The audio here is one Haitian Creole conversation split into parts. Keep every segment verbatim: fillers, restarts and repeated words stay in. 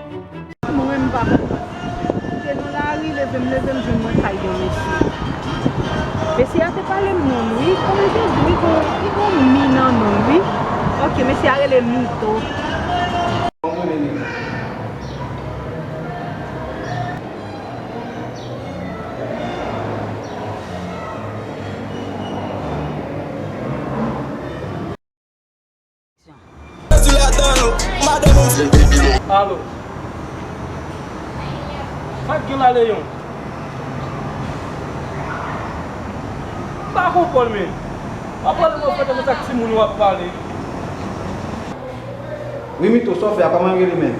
Mwen, m pa konprann. M te nan lari, leve m, leve m, jwenn mwen kay yon mesye. Mesye a te pale m non m, wi. Kòman yo di, wi, gon, wi, gon mi nan non m, wi. Ok, mesye a rele Mito. Alo. Sa k gen la, Leyon? M pa konprann, men. W ap pale m anfèt, men sa k timoun w ap pale. Wi, Mito, sa w fè a, kòman l rele menm?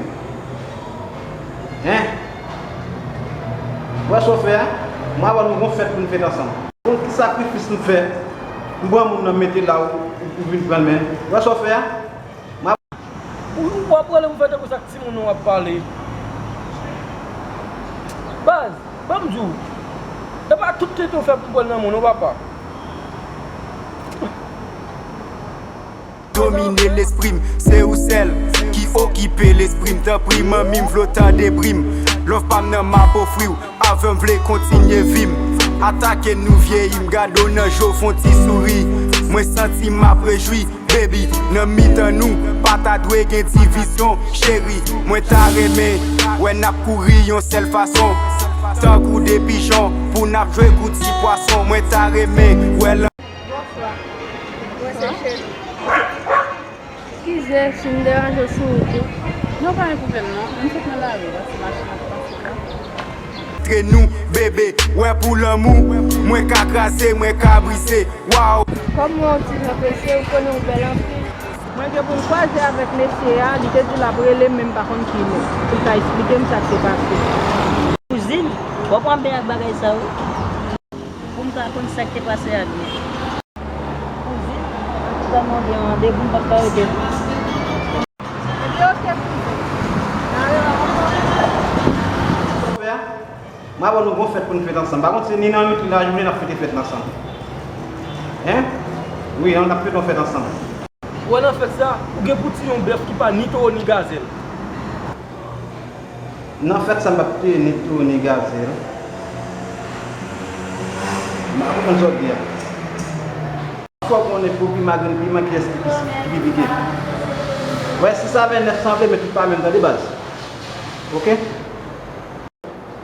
Hen? Ou wè sa w fè a? Mwen avè w, nou gon fèt pou n fèt ansanm. Konn ki sakrifis m fè? M pran moun nan, m mete la, ou, ou, ou vin pran l, men. Ou wè sa w fè a? Mwen avè w. Ou, ou ap rele m fè tankou sa k timoun w ap pale. Baz, ban m di w. E pa tout tenten w fè pou pran nan moun, non, papa. Domine lespri m, se ou sèl ki okipe lespri m. Tanpri, manmi, m vle w tande bri m. Love pa m nan m ap ofri w, avè w m vle kontinye vi m. Atake nou vyeyi m, gade w nan je w, fè w ti souri. Mwen santi m ap rejwi, baby, nan mitan nou, pa ta dwe gen divizyon, cheri. Mwen ta renmen wè n ap kouri yon sèl fason, tankou de pijon, pou n ap jwe kou ti pwason. Mwen ta renmen wè lan- Bonswa. Mwen se Cheri. Eskize si m deranje w sou wout ou. Non, pa gen pwoblèm non. M sot nan lari, paske machin ap pase la. Antre nou, bebe, wè pou lanmou, mwen ka kraze, mwen ka brize. Waw! Kòm mwen yon ti jan prese, ou konnen ou bèl anpil. Mwen gen pou m kwaze avèk mesye a, li te di l ap rele m, men m pa konn kilè. Pou l ka esplike m sa k te pase. Kouzin, w ap pran byen ak bagay sa yo. Pou m ka konn sa k te pase a byen. Kouzin, antouka, mwen gen randevou, m p ap ka rete non. Ebyen, oke, kouzin. N a rewè ankò. Mwen avè w, nou gon fèt pou n fèt ansanm. Pa kont se ni nan nou ki la, jounen n ap fete fèt la ansanm. Hen? Wi, an, n ap fete yon fèt ansanm. Ou wè nan fèt sa, ou gen pou tiye yon bèf ki pa ni towo ni gazèl. Nan fèt sa, m p ap tiye ni towo ni gazèl. M pa konprann sa w di a. Fò w konnen pou piman, grenn piman, kiyès ki pi, ki pi pike. Wè, sis avè nèf sanble, men tout pa menm, tande, baz. Oke?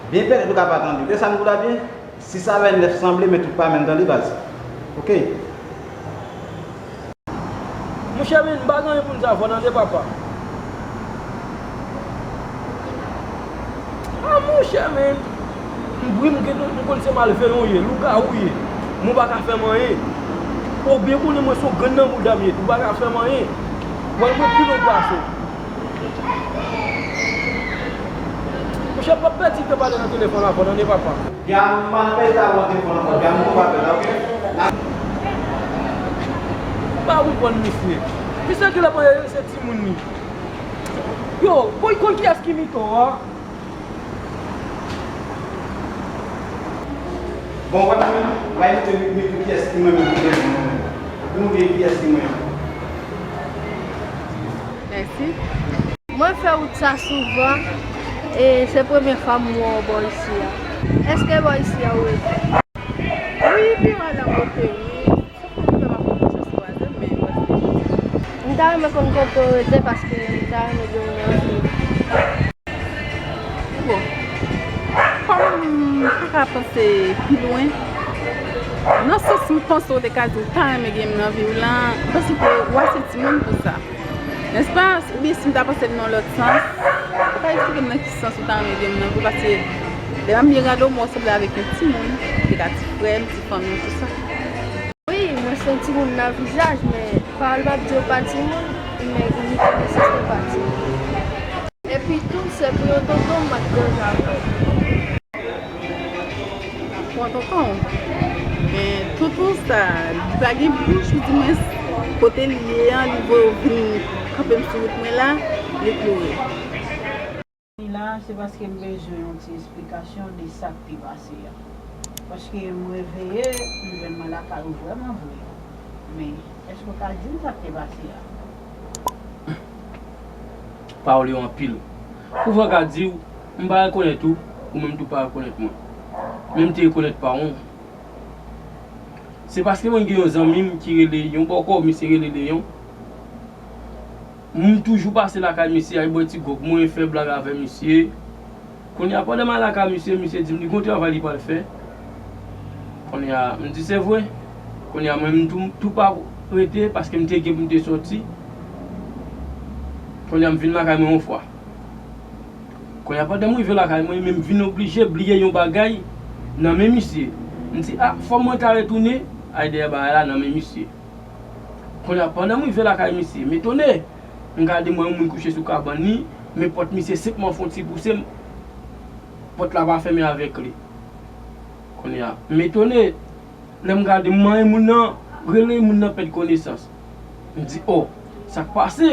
Byen pètèt ou ka pa tande. Ou tande sa m di w la byen? Sis avè nèf sanble, men tout pa menm, tande, baz. Oke? Monchè, men, m pa gen anyen pou m di avè w, tande, papa. A, monchè, men, m, wi, m gen, m konn se malveyan w ye, lougawou w ye, men w pa ka fè m anyen. Ou byen konnen mwen se yon grenn nan bouda m ye tou, w pa ka fè m anyen. Wè, mwen pi lwen pase w. Monchè, pa pèdi tan pale nan telefòn avè w, tande, papa. Gen a m al pèdi tan avè w nan telefòn ankò, gen a m tou pa pèdi, oke? Pa konprann misye. Misye ki la pandan se timoun li. Yo, bon, konn kiyès ki Mito a? Bon, wè mwen, wè mwen, mwen, mwen, kiyès ki mwen, mwen, mwen, mwen. Pou nou gen kiyès ki mwen. Mèsi. Mwen fè wout sa souvan, e se premye fwa m wè w bò isi a. Èske bò isi a ou rete? Wi, pi mal an monte, wi. Sòf ke m pa konn chans kwaze m, men m rete. M ta renmen konn kote w rete paske m ta renmen gen yon randevou. Bon, kòm m pa ka panse pi lwen, nan sans m panse w te ka di w ta renmen gen m nan vi w lan, m panse ke w ase timoun pou sa. Nèspa? Oubyen si m ta panse l nan lòt sans, ou ka eksplike m nan ki sans ou ta renmen gen m nan vi w? Paske lè m ap byen gade w, mwen w sanble avèk yon timoun, ou te ka di frè m, ti fanmi w, tout sa. Wi, mwen se yon timoun nan vizaj, men pawòl m ap di yo pa timoun, men li konesans mwen pa timoun. Epi tou, se pou yon tonton m ap danje avè w. Pou yon tonton w? Men tonton sa, li pa gen bouch, ou di mwen kote l ye a, li voye w vin kanpe m sou wout mwen la, li klere. Vini la, se paske m bezwen yon ti esplikasyon de sa k te pase a. Paske m reveye, m jwenn mwen lakay ou vrèman vre. Men, èske w ka di m sa k te pase a? Pawòl yo anpil. Pouvan ka di w, m pa rekonèt ou, ou menm tou pa rekonèt mwen. Men m te rekonèt paran w. Se paske mwen gen yon zanmi m ki rele Leyon, bòkò, misye rele Leyon. M toujou pase lakay misye, al bwè ti gwòg mwen, fè blag avè misye. Kounye a, pandan m al lakay misye, misye di m li gon travay li pral fè. Kounye a, m di se vre. Kounye a, mwen, m tou, m tou pa rete, paske m te gen pou m te sòti. Kounye a, m vin lakay mwen yon fwa. Kounye a, pandan m rive lakay mwen, men m vin oblije bliye yon bagay nan men misye. M di, a, fò mwen ta retounen, ay dèyè bagay la nan men misye. Kounye a, pandan m rive lakay misye, m etone. M gade m wè yon moun kouche sou kabann li, men pòt misye senpman fè yon ti pouse, pòt la pa fèmen avèk li. Kounye a, m etone. Lè m gade, m manyen moun nan, rele moun nan pèd konesans. M di, o, sa k pase?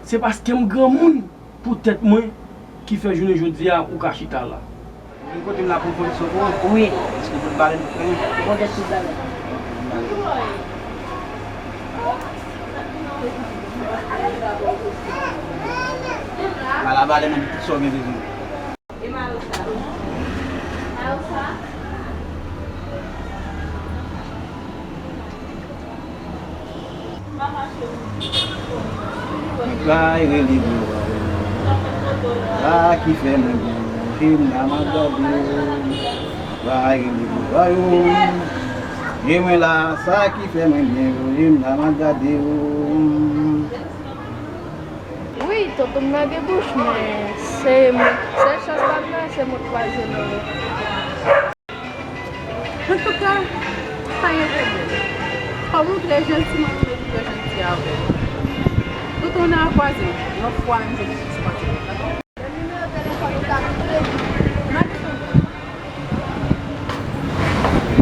Se paske m granmoun pou tèt mwen ki fè jounen jodi a ou ka chita la. Vin kote m la pou m fè yon ti sopo. Wi. Èske w pot balèn pou fè? Ou pot tout balèn. Bala balèn nan tout sa w gen bezwen. E malo sa? Malo sa? Bay rele bò ba yo. Sa ki fè mwen byen, je m la m ap gade w. Bay rele bò ba yo. Je mwen la, sa ki fè mwen byen, je m la m ap gade w. Wi, tonton m nan gen bouch, men se mwen, sèl chans pa m nan, se mwen k kwaze l. Antouka, pa gen pwoblèm. Kòm ou trè janti, mwen tou tou trè janti avè w. Tonton nan kwaze, yon fwa menm, se ti kwaze, dakò?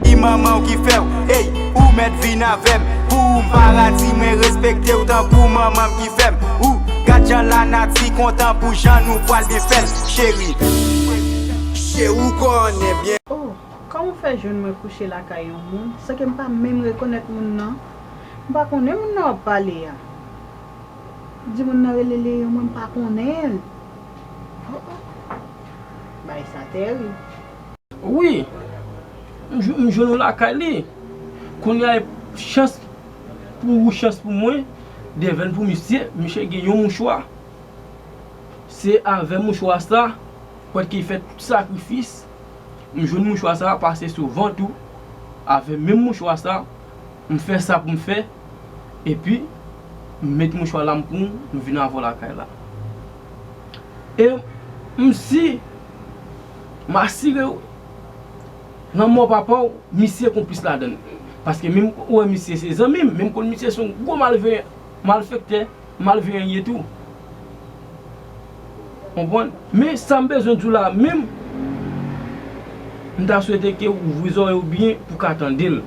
Ki manman w ki fè w, ey, ou mèt vin avè m. Pou m pa radi, mwen respekte w tankou manman m ki fè m. Ou gad jan lanati kontan pou jan nou pral byen fè l, cheri. Cheri, ou konnen byen. Oh, kòman w fè jwenn mwen kouche lakay yon moun, san ke m pa menm rekonèt moun nan? M pa konnen moun nan w ap pale a. Di moun nan rele Leyon, mwen m pa konnen l. Oh, oh. Bagay sa tèrib. Wi, m jwenn, m jwenn ou lakay li. Kounye a, chans pou ou, chans pou mwen, devèn pou misye, misye gen yon mouchwa. Se avè mouchwa sa, pwèt ki fè tout sakrifis, m jwenn mouchwa sa pase sou vant ou, avè menm mouchwa sa, m fè sa pou m fè, epi m met mouchwa la m pran, m vin avè w lakay la. E m si, m asire w, lanmò papa w, misye konplis ladann. Paske menm ou wè misye se zanmi m, menm konn misye se yon gwo malveyan, malfektè, malveyan li ye tou. Konprann? Men sa m bezwen di w la menm, m ta swete ke w ouvri zòrèy ou byen pou w ka tande l.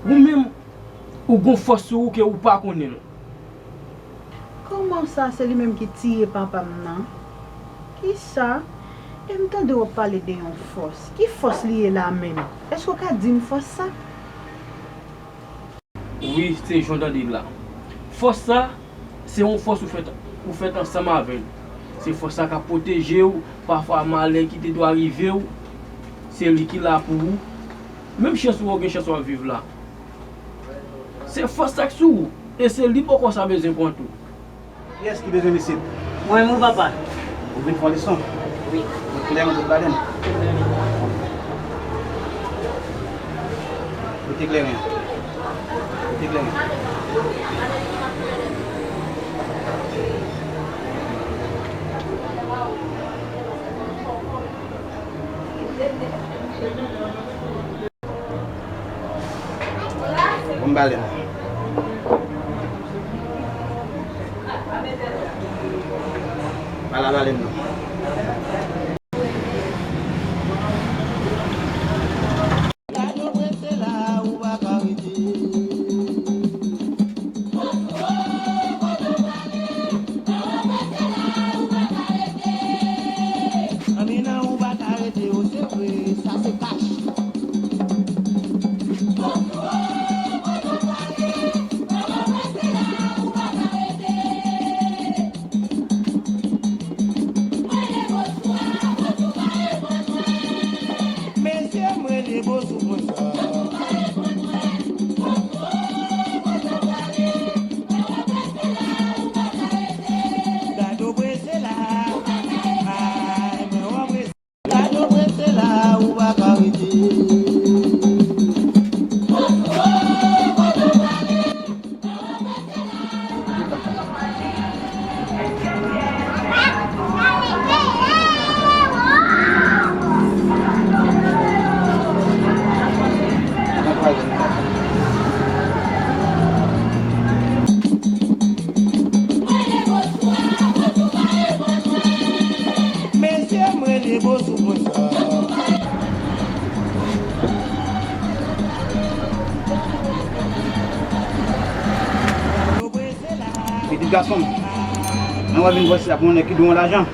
Ou menm, ou gon fòs sou ou ke ou pa konnen l. Kòman sa, se li menm ki tiye papa m nan? Kisa? E m tande w ap pale de yon fòs. Ki fòs li ye la menm? Èske w ka di m fòs sa? Wi, se jan w tande l la. Fòs sa, se yon fòs ou fèt, ou fèt ansanm avè l. Se fòs sa k ap pwoteje w, pafwa malè ki te dwe rive w, se li ki la pou ou. Menm chans ou, ou gen chans w ap viv la. Se fòs sa k sou ou, e se li bòkò sa bezwen pran tou. Kiyès ki bezwen mesye? Mwen menm wi papa. Ou vin fè yon leson? Wi. Ou klè nan tout bagay? Kote kleren an? Kote kleren an? Bon, balèn. Ala balèn nan. Anmina ou pa ka rete, o, se vre, sa se kach. Pitit gason m, mwen wè vin bò sila pou yon nèg ki dwe yon lajan.